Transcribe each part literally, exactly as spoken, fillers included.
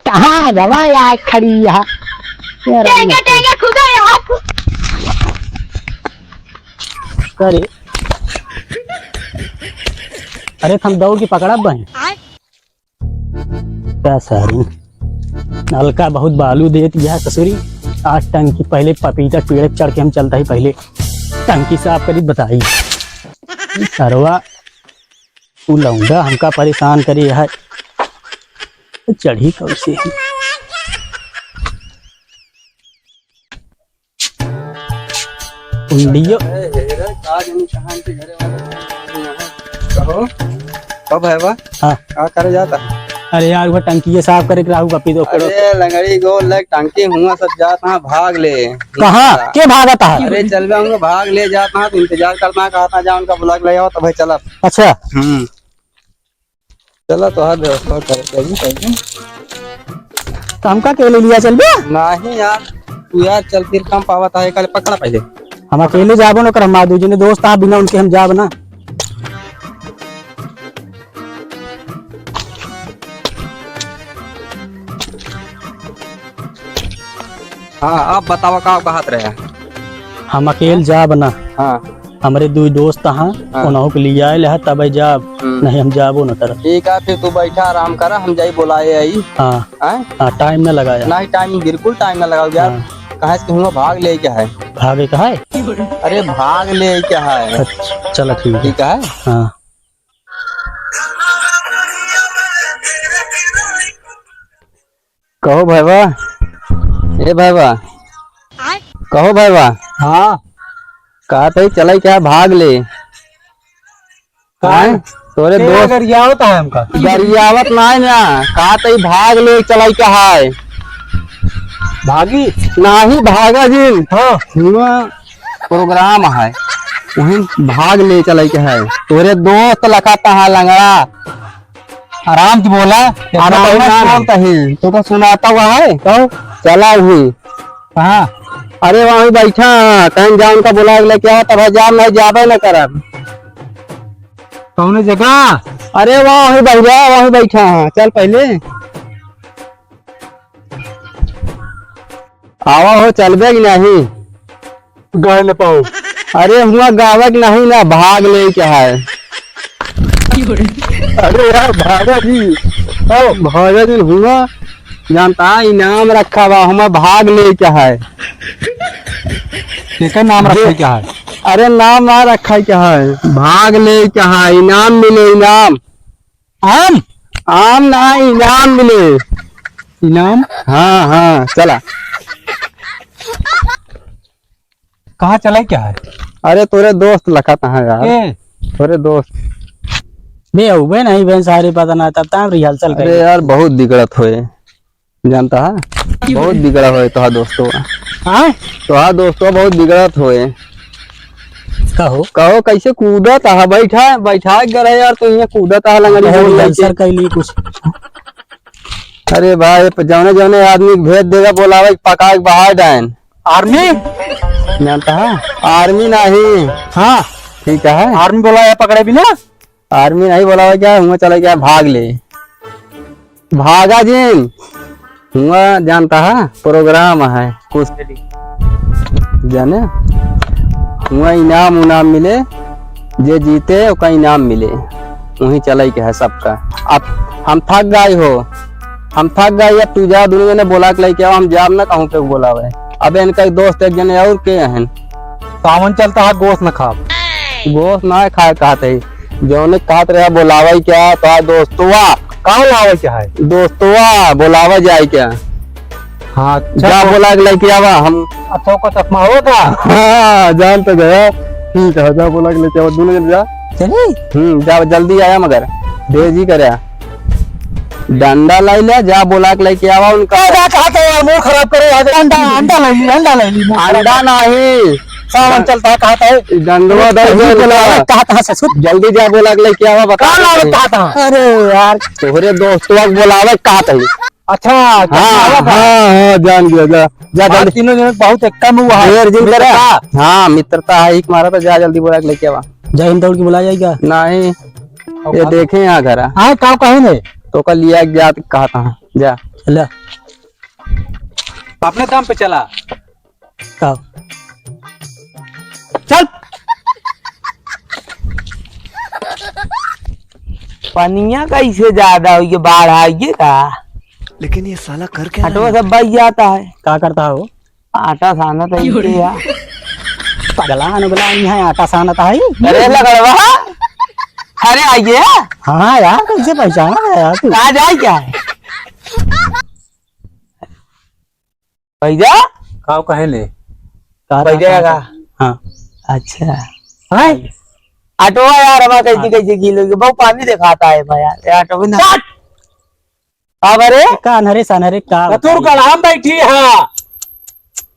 कहाँ है बाबा यार, खड़ी यहाँ। यार, टेंगे, टेंगे, खुदा यार। करे। अरे, हम दौड़ के पकड़ब बहन। आय। का सारी हल्का बहुत बालू देत यह ससुरी। आज टंकी पहले पपीता के पेड़ चढ़ के हम चलता ही पहले टंकी साफ करी बताई। सरवा उ लौंडा हमका परेशान करे है। चढ़ी कैसे है? उंडियो। ए, हे रे, का जानी कहाँ इनके घरे वाले हैं। कहो, कब है बा? हाँ। का करे जाता? अरे यार, वो टंकी ये साफ करे के रहू का पी दो करो। अरे, लंगड़ी गो, लग टंकी हुआ सब जात हाँ, भाग ले। कहाँ? के भागत है? अरे, चल बे, हमको भाग ले जात हाँ, तो इंतजार करता हाँ, कहा था, जा उनका बुला के ले आओ, तो भाई चला। अच्छा। हम्म। चला, तोहार व्यवस्था करे के पड़ी पहले। तो हमका अकेले लिया चलबे? नहीं यार, तू यार चल, फिर काम पावत है, कल पकड़ा पहले। हम अकेले जाबो न कर, हम दू जने दोस्त आ, बिना उनके हम जाब ना। हाँ, अब बतावा का कहत रहे? हम अकेल जाब ना। हाँ। हमरे दुई दोस्त हाँ, हाँ। उन्हों के लिए आयल है, तब जाब, हम्म। नहीं हम जाबो न करब। ठीक है, फिर तू बैठा आराम करा, हम जाई बोलाए आई। हाँ। हैं? हाँ, टाइम न लगाया। नहीं, टाइम बिल्कुल टाइम न लगाओ यार। हाँ। कहाँ से हुआ भाग ले क्या है? भागे का है? अरे भाग ले क्या है? अच्छा, चला ठीक है। ठीक है? हाँ। कहो भैया, ए भैया, आय? कहो भैया। हाँ। कहा तई चलाई क्या भाग ले? का? आय? तोरे तेरा दोस्त गरियावत है हमका। गरियावत नाहीं ना, कहा तई भाग ले चलाई क्या है? भागी? नाहीं भागा जिन। हाँ। हुआ प्रोग्राम है, वहीं भाग ले चलाई क्या है? तोरे दोस्त लखा तहा लंगड़ा। आराम से बोला, आराम से ना। बोलता ही। तो का सुनाता हुआ है? तो? चला हुई। कहाँ? अरे वहीं बैठा, कहीं जा उनका बुला के लेके आओ, तब जाम नहीं जाबे न करब। कौने जगह? अरे वहीं बैठा, वहीं बैठा है, चल पहले। आवा हो, चलबे कि नहीं? गाय न पाओ। अरे हुआ गावक नहीं ना, भाग ले क्या है? अरे यार भागा जी, ओ भागा जी हुआ जानता है, इनाम रखा बा, हुआ भाग ले क्या है? एकर नाम रखे क्या है? अरे नाम ना रखा क्या है, भाग ले क्या है, इनाम मिले इनाम। आम? आम ना, इनाम मिले। इनाम? हाँ, हाँ, चला। कहाँ चलाई क्या है? अरे, तोरे दोस्त लखा तहाँ यार। के? तोरे दोस्त। बे, अउबे नहीं, बे, सारे पता ना, तब तक rehearsal अरे करें। यार, बहुत बिगड़त होए। जानता है? बहुत बिगड़ा होए तोहार दोस्तवा। हाँ? तोहार दोस्तवा बहुत बिगड़त होए। कहो? कहो, कैसे कूदत है? बैठा, बैठा के रहे यार, तो ये कूदत है, लंगड़ी कहो, बोल रही rehearsal थी। कर ली कुछ। अरे भाई, जौने, जौने आदमी के भेज देगा, बोलावे, पका के बाहर डायन। Army? जानता है? Army नहीं। हाँ। ठीक है। Army बोला है, पकड़े भी ना। Army नहीं बोलावे क्या, हुआ चला गया भाग ले। भागा जिन। हुआ जानता है, program है कुछ। जाने? हुआ इनाम उनाम मिले, जे जीते ओका इनाम मिले। वहीं चलाई के है सबका। अब हम थक गए हो, हम थक गए, अब तू जा, दुनों जने बोला के लेके आओ, हम जाब ना कहूँ पे बोलावे। अब इनका एक दोस्त एक जने और के हैं। सावन चलता है, गोश्त न खाब। गोश्त ना खाए कहत है, जौने कहत रहे बोलावे क्या, तो आ दोस्तवा। का बोलावे क्या है? दोस्तवा, बोलावे जाए क्या? हाँ, अच्छा, जा तो बोला के लेके आवा, हम अच्छा, ओकर चश्मा हो का? हाँ, जान तो गया। ठीक है, जा बोला के लेके आवा, दुनों जने जा। चली? हम्म, जा जल्दी आया मगर, देजी करे। डंडा लाई ले, जा बोला के लेके आवा उनका। का बात कहत है यार, मूड खराब करे यार। अंडा, अंडा लाई ली, अंडा लाई ली, मूड खराब। अंडा नहीं। सावन चलता है, कहत है। डंडवा दे जल्दी दे बोला उनका। कहत है ससुर। जल्दी जा बोला के लेके आवा, बता का लावे दे। कहत है? अरे यार। तोहरे दोस्तवा के बोलावे कहत है। अच्छा, हाँ, हाँ, हाँ, जान गया, जा, जा, बात जल्दी। तीनों जने बहुत एक कम हुआ है। देर जिन करे। मित्रता। हाँ, मित्रता है, एक मारा तो जा जल्दी बोला के लेके आवा। जय हिंद दौड़ के बुला जाएगा। नहीं, और ये का? देखे यहाँ घर आ। हाँ, का कहे ने? तो का लिया जात कहत है, जा। ले। अपने दाम पे चला। का? चल। पनिया कैसे ज्यादा हुई है, बाढ़ आई है का? लेकिन ये साला कर क्या रहा है? सब बह जाता है। का करता हो? आटा सानत है इनके यार। पगला न बला, यहाँ आटा सानत है। अरे लगड़वा, अरे आइए। हाँ यार, कैसे पहचाना है यार तू? कहाँ जाए क्या है? भैया? काव कहे ले? का भैया रहा का? हाँ। अच्छा। हैं? आटवा यार, हमारा कैसे, हाँ। कैसे किलो के? बहुत पानी दिखाता है मैं यार, ये आटवा ना। चट! अब अरे? का अनहरे सनहरे का कतुर बताई? गढ़ा में बैठी है।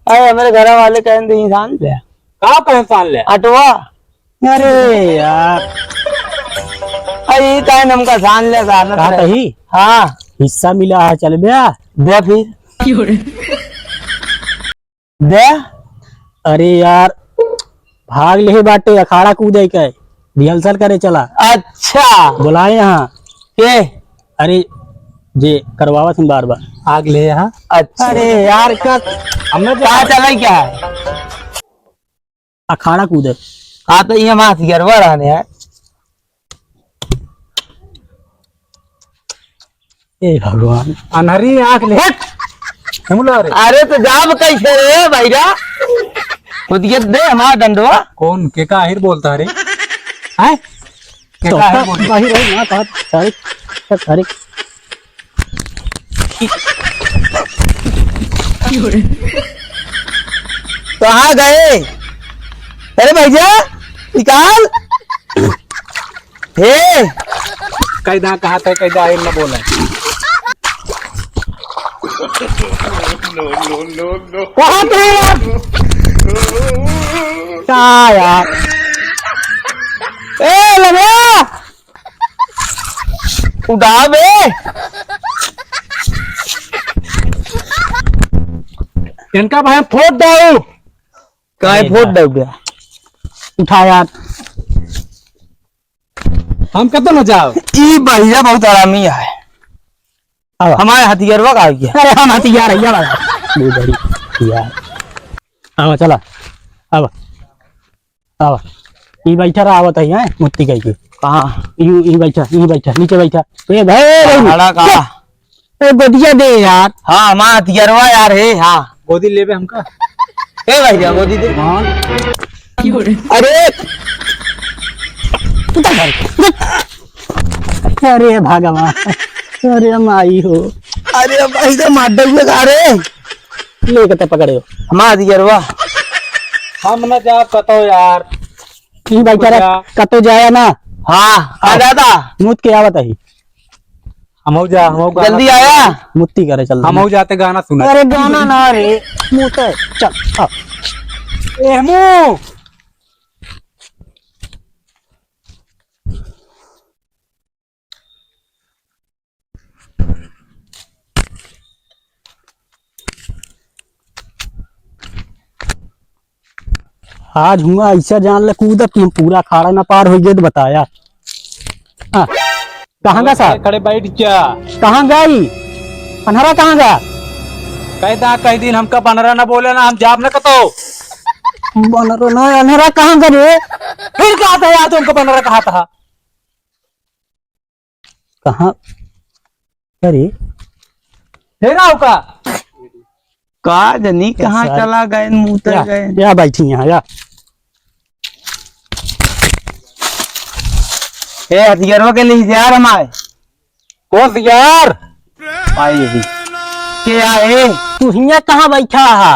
अरे, हमारे घर वाले कहें तो इंसान ले। का कहें इंसान ले? आटवा। अरे यार। अरे, ये काहे नमका सान ले, सान कहा ले। तही? हाँ। हिस्सा मिला है, चल बे। दे फिर। दे। अरे यार, भाग लेहे बाटे, अखाड़ा कूदे के, rehearsal करे चला। अच्छा। बोलाए यहाँ। के? अरे, जे करवावत हन बार बार। आग ले यहाँ। अच्छा। अरे यार, का हमने का चला क्या है? अखाड़ा कूदे। हाँ, तो ये मास गड़बड़ है यार। ए भगवान। अनहरी आँख ले। हट! हेमुला रे। अरे, तो जाब कैसे रे भैया? खुद ये दे हमारा डंडवा। कौन? के का आहिर बोलता रे? हैं? के तो का आहिर का बोलता? बाहिर है ना, कहा, सारे, सारे। कहाँ गए? अरे भैया, निकाल। हे। कैदा कहा था, कैदा आइल न बोले। कहाँ थे यार? का यार? ए, लगा। उठा बे। इनका भाई फोड़ दो। काहे अरे फोड़ यार। दे बे? उठा यार। हम कतन हो जाओ? ई भैया बहुत हरामी है। आवा। हमारे हथियारवा का हो गया। अरे हम हथियार है, ये वाला। दे दे यार। आवा, चला। आवा। आवा। ई बैठा रहा, आवत है, हैं? मुत्ती कह के। कहाँ? ई, ई बैठा, ई बैठा, नीचे बैठा। ए भाई, ए भाई। खड़ा का? ए, गोदिया दे यार। हाँ, हमारा हथियारवा यार है, हाँ। गोदी लेबे हमका। ए भैया, गोदी दे। हाँ। अरे। अरे भगवान। अरे माई हो। अरे भाई, तो मार डरुए का रे। ले के ते पकड़े हो। हमारा हथियारवा। हम न जा कतो यार। ई भाई तेरा भैया। कतो जाया ना। हाँ, आ हाँ। जाता। मुत के आवत है। हमहू जा, हमहू गाना जल्दी सुना। आया। मुत्ती करे चल। हमहू जाते गाना सुना। अरे गाना ना रे, मुँह ते चल, आ। एहमू। आज हुआ ऐसा जान ले कूदत कि हम पूरा अखाड़ा ना पार होइ गए तो बताया। हाँ, कहाँ गा साहब? खड़े बैठ जा। कहाँ गई? पनहरा कहाँ गा? कह दा, कह दिन हमका पनहरा ना बोले ना, हम जाब ना कतो। पनहरा ना, अनहरा कहाँ गा रे? फिर कहा था यार तुमको पनहरा कहा था? कहाँ? अरे। हेरा हो का? का जनी कहाँ सारे चला गए, मुँह तर या, गए। या बैठी यहाँ, या। ए, हथियारों के लिए यार हमारे। कौन सी यार? आई भी। के आए? तू हियाँ कहाँ बैठा हा?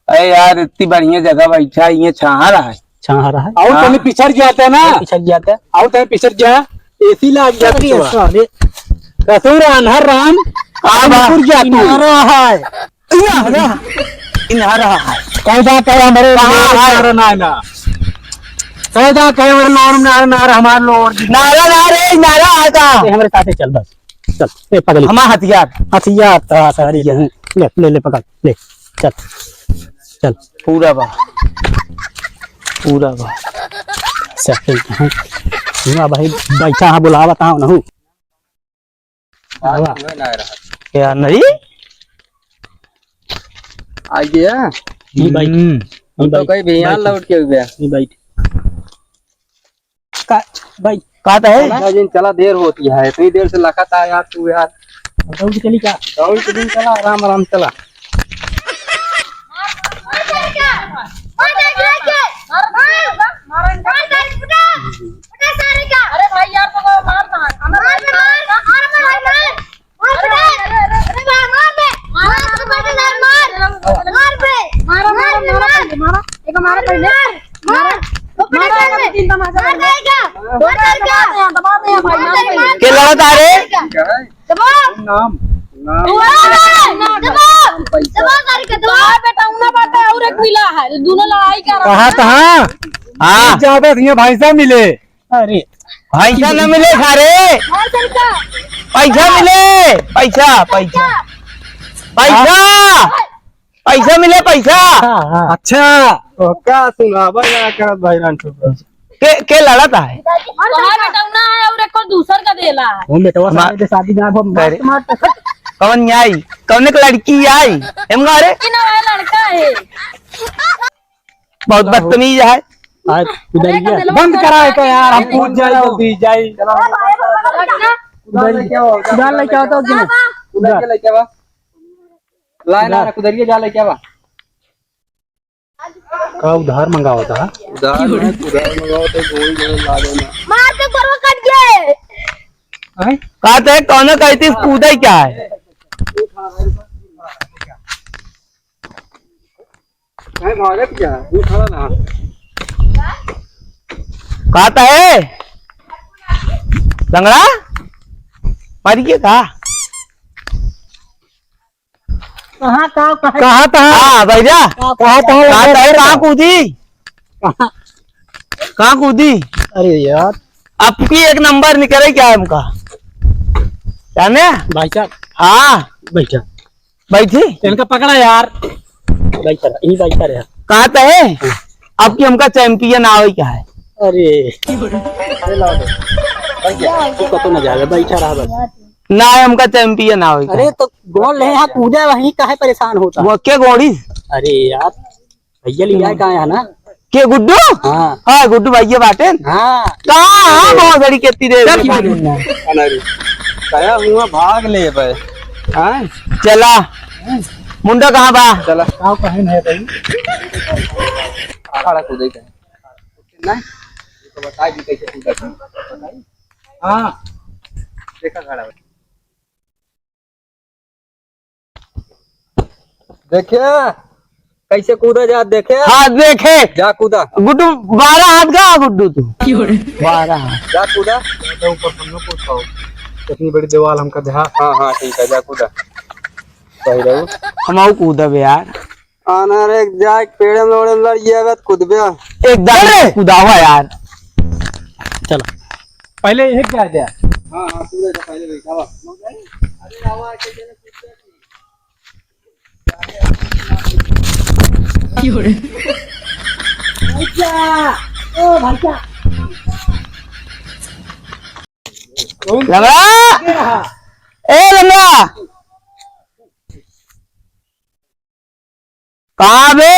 अरे यार, इतनी बढ़िया जगह बैठा है, ये छाहा रहा है। छाहा रहा है? और हाँ। तनी पिछड़ जाता ना। पिछड़ जाता। और तनी पिछड़ जा, एसी लाग जाता अरे तो। सारे। कसूर अनहर राम, आ बा। पुर जा तू। इनारा है। इनारा। इनारा है। कैदा कहे हमारे कहाँ लोर है? नारा ना, ना। कैदा कहे हमारे लोर नारा, नारा हमारे लोर। नारा ना रे, नारा आता। ए, हमारे साथे चल बस। चल, ए, पकड़ ले। हमारा हथियार। हथियार तो आता है, अरे, ये, ले, ले, ले, पकड़, ले, चल, चल। पूरा बा, पूरा बा। चल, चल, हाँ। ना भाई, बैठा हाँ, बुलावा ता नहु। बाबा। यार, नहीं? आ गया? नहीं भाई। हम्म। हम तो कहीं भी यहाँ लौट के हुए। नहीं भाई। का, भाई। का तो है? चला जिन, चला, देर होती है, इतनी देर से लखत आ यार तू यार। दौड़ के चली का? दौड़ के दिन चला, आराम, आराम चला। अरे भाई यार, तो मार, मार, मार, मार, मार। मार बे, मार। अरे, अरे, अरे, अरे, मार बे। मार, मार, मार, मार। मार बे। मारो, मारो, मारो, मारो, मारो। एक मारो पहले। मार। मारो। मारो, मार। तीन तमाचा मार। मार देगा। मार देगा। दबा दे, दबा दे, भाई, मार दे। के लड़त आ रे? दबा। नाम, नाम। दबा, दबा। दबा, करके दबा। बेटा, उन्हें बात है, और एक मिला है। दोनों लड़ाई कर रहे हैं। कहाँ, कहाँ? हाँ। ज्यादा भैंसा मिले। अरे। पैसा न मिले सारे। पैसा मिले, पैसा, पैसा। पैसा, पैसा मिले, पैसा। हाँ, हाँ। अच्छा, तो का सुनावा ना करत भाई रांठो। के, के लड़त है? तोहार बेटौना है और एको दूसर का देला है। वो बेटवा सारे के शादी ना हो, मार, अरे। मार। कौन आई? कौन एक लड़की आई? एम गा रे? कि ना, वह लड़का है। बहुत बदतमीज है। आज उधर गया। बंद कराए का यार, हम कूद जाए तो दी जाए। उधर, उधर लेके आओ, उधर लेके आओ तो उधर। उधर लेके आओ। लाए ना, उधर। कुदरिया जा लेके आवा। का उधार मंगावत है? उधार ना, उधार मंगावत है, गोल गोल ला देना। मार के गोड़वा कट गए। हैं? का ते कौनो कहती कूदे क्या है? हैं, भागत क्या? तू खड़ा ना। का ते है? लंगड़ा? मारिए का? कहाँ, कहाँ, कहाँ? कहाँ, कहाँ? हाँ, भैया। कहाँ, कहाँ? कहाँ, कहाँ, कहाँ कूदी? कहाँ? कहाँ कूदी? अरे यार। आपकी एक नंबर निकले क्या हमका? जाने? भाई साहब। हाँ। बैठा। बैठी? इनका पकड़ा यार। बैठा, यही बैठा रहा। कहाँ ते है? आपकी हमका चैंपियन आवे क्या है? अरे। अरे लाओ दे। बैठ जा। तू कतो ना जावे, बैठा रहा बस। ना, हमका चैंपियन आवे क्या अरे है? तो गोल ले यहाँ कूदा वहीं काहे परेशान होता? वो के गोड़ी? अरे यार, भैया ले आए कहाँ है ना? के गुड्डू? हाँ। हाँ, गुड्डू भैया बाटेन। हाँ। कहाँ? हाँ, बहुत बड़ी खेती दे। चल, की बोलूँ? अनारी। कहा हुआ भाग ले बे। हाँ? चला। मुंडा कहाँ बा? चला। का कहन है भाई? खड़ा कूदे का। नहीं? तो बता दी कैसे कूदा था। हाँ। देखा खड़ा हो। देखे, कैसे कूदा जा, देखे? हाँ, देखे। जा कूदा। गुड्डू, बारह हाथ का गुड्डू तू। बारह हाथ। जा कूदा। ऊपर से न कूद पाओ। इतनी बड़ी दीवार हमका देहा। हाँ, हाँ, ठीक है, जा कूदा। सही रहू। हम आऊ कूदब यार। आना रे, जा एक पेड़ में ओड़े लड़ गया बे, कूदबे। एक दाल अरे! कूदावा यार। चलो। पहले एक जा दे। हाँ, हाँ, तू जा, पहले बैठा हुआ। अरे, आवा, ऐसे जरा कूद जा। क्यों रे? भैया, ओ भैया। लंगड़ा, ए लंगड़ा। कहाँ बे?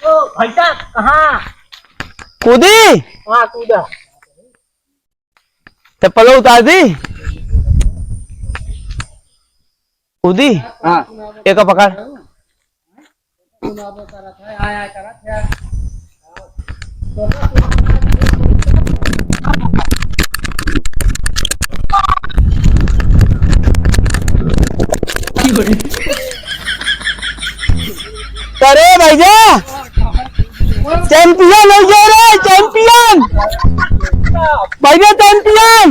ओ, भाई साहब, कहाँ? कूदी? हाँ, कूदा। चप्पल उतार दी। कूदी? हाँ। एक पकड़। अरे भैया, चैंपियन हो गया रे, चैंपियन। भैया चैंपियन।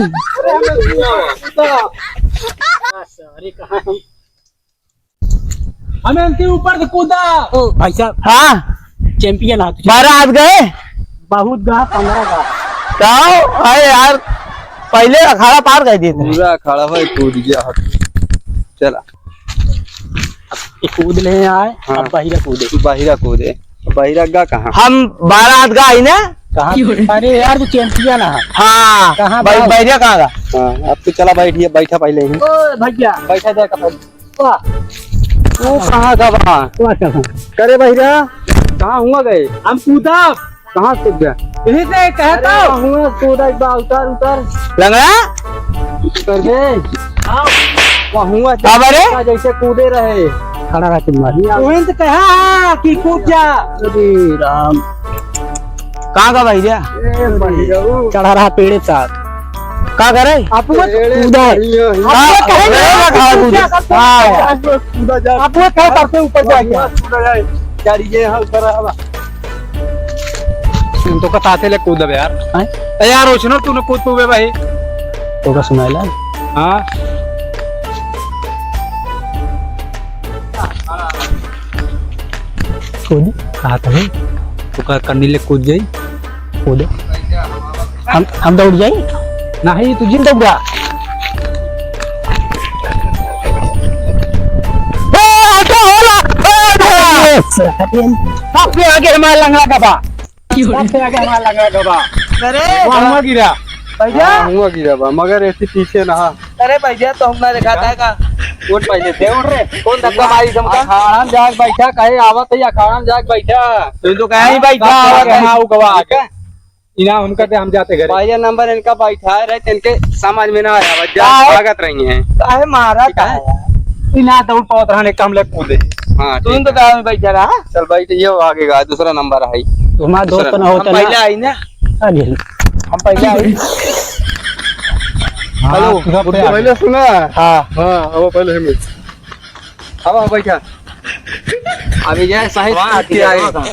अरे कहाँ हम हमें इनके ऊपर से कूदा। ओ भाई साहब। हाँ। चैंपियन हाथ। बारह हाथ गए। बहुत गा, पन्द्रह गा। का? अरे यार, पहले अखाड़ा पार कर देते हैं। पूरा अखाड़ा भाई कूद गया हाथ। चला। अब ये कूद ले आए, हाँ। अब बाहिरा कूदे। बाहिरा कूदे। बाहिरा गा कहाँ? हम बारह हाथ गा ही ना। कहाँ? अरे यार, तू चैंपियन है। हाँ, कहाँ भाई, बा? बैठा कहाँ का? हाँ, अब तू चला बैठिए, बैठा पहले ही। ओ भैया। बैठा जाए का पहले। वाह। तू कहाँ का बा? वाह, कहाँ? करे बहिरा, कहाँ हुआ गए? हम कूदा। कहाँ से कूद गया? यही से कहता अरे, हूँ। हुआ कूदा एक बार, उतर, उतर। लंगड़ा? उतर बे। हाँ। वहाँ हुआ का बारे? जैसे कूदे रहे। खड़ा रह के मार। वहीं से कहा कि कूद जा। अरे राम। कहाँ का भाई रे? ए, भाई रे। चढ़ा रहा पेड़े साथ। का करे? आप वो पेड़े उधर। बढ़िया है। आप वो कहे पेड़े ना, का खाओ उधर। हाँ। आप वो कहे सबसे ऊपर जाके। कूदा जाए। यार, ये हाँ, ऊपर आ, आ। तुम तो का साथे ले कूदब यार। हैं? ए यार, ओछनो तू न कूद पउबे भाई। तो का सुनाइला? हाँ। कूद। कहा था भाई? तू का कन्नी ले कूद जाई? कूद। हम, हम दौड़ जाई? नहीं, तू जिन दौड़ा। ए, हटो, होला, ए, होला। सबसे आगे हमारा लंगड़ा का बा। सबसे आगे हमारा लंगड़ा का बा। अरे, वहाँ हुआ गिरा। भैया। हाँ, हुआ गिरा बा, मगर ऐसे पीछे ना। अरे भैया, तो हम ना दिखाता है का? उठ पहले से, उठ रे। कौन धक्का मारी तुमका? अखाड़ा में जाके बैठा, कहे आवत है, अखाड़ा में जाके बैठा। तू तो कहे ही बैठा, हाँ, आवत है। हाँ, वो गवा आगे। इनाम हमका दे, हम जाते घरे। पहले नंबर इनका बैठा रहे, इनके समझ में ना आया, बस जा, काहे? भागत रही हैं। काहे मारा ठीक है? काहे? इना दौड़ पावत रहने, कम लग कूदे। हाँ, तू ठीक तो है। गाँव में बैठा रहा। चल बैठ, ये आगे का, दूसरा नंबर है। तुम्हारा दोस्त दूसरा ना नंबर। होता हम ना। पहले आई ना। हाँ जी। हम पहले आई। हाँ, हेलो। तुझा वो पे तो आ पहले गया। सुना। हाँ। हाँ, अब पहले हम। अब आओ, बैठा। अभी ये सही वहाँ से आती है, आए। वहाँ।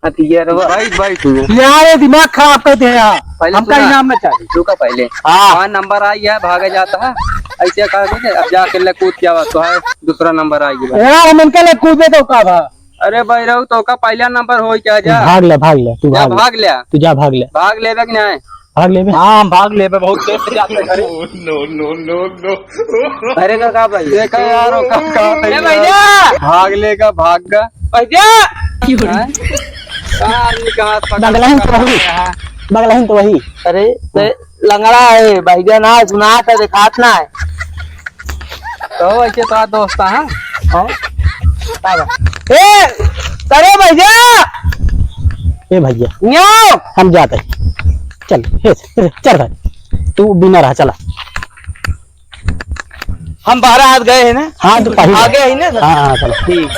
अतिया रवा। बैठ, बैठ तू। यार, ये दिमाग खराब कर दे यार। पहले हमका सुना। इनाम ना चाहिए। रुका पहले। हाँ। वहाँ नंबर आई है, भागा जाता है। ऐसे कर दे, अब जाके ले कूद के आवा, तो है दूसरा नंबर आई है। यार, हम इनका ले कूदे तो का भा? अरे भाई रहू, तो का पहला नंबर हो क्या जा? भाग ले, भाग ले, तू जा, भाग ले। भाग ले। तू जा, भाग ले। भाग लेबे कि नहीं? भाग लेबे? हाँ, हम भाग लेबे, बहुत तेज से जाते घरे। No, no, no, no। अरे का, का भाई? देखा यार, वो का, का ए भैया। भैया! भाग लेगा, भाग गा। भैया! हैं? का आदमी का हाथ पकड़ बगलहिन तो वही। रहा है? बगलहिन तो वही। अरे, ते लंगड़ा है, भैया ना, सुनात है, देखात ना है। तो ऐसे तो दोस्त, हाँ? हैं? का बा? ए, अरे भैया! ए भैया, न्याओ! हम जाते हैं। चल, हे, हे, चल भाई, तू बिना रहा, चला। हम बारह हाथ गए हैं ना? हाँ, तो पहले। आगे ही ना? हाँ, हाँ, चलो। ठीक।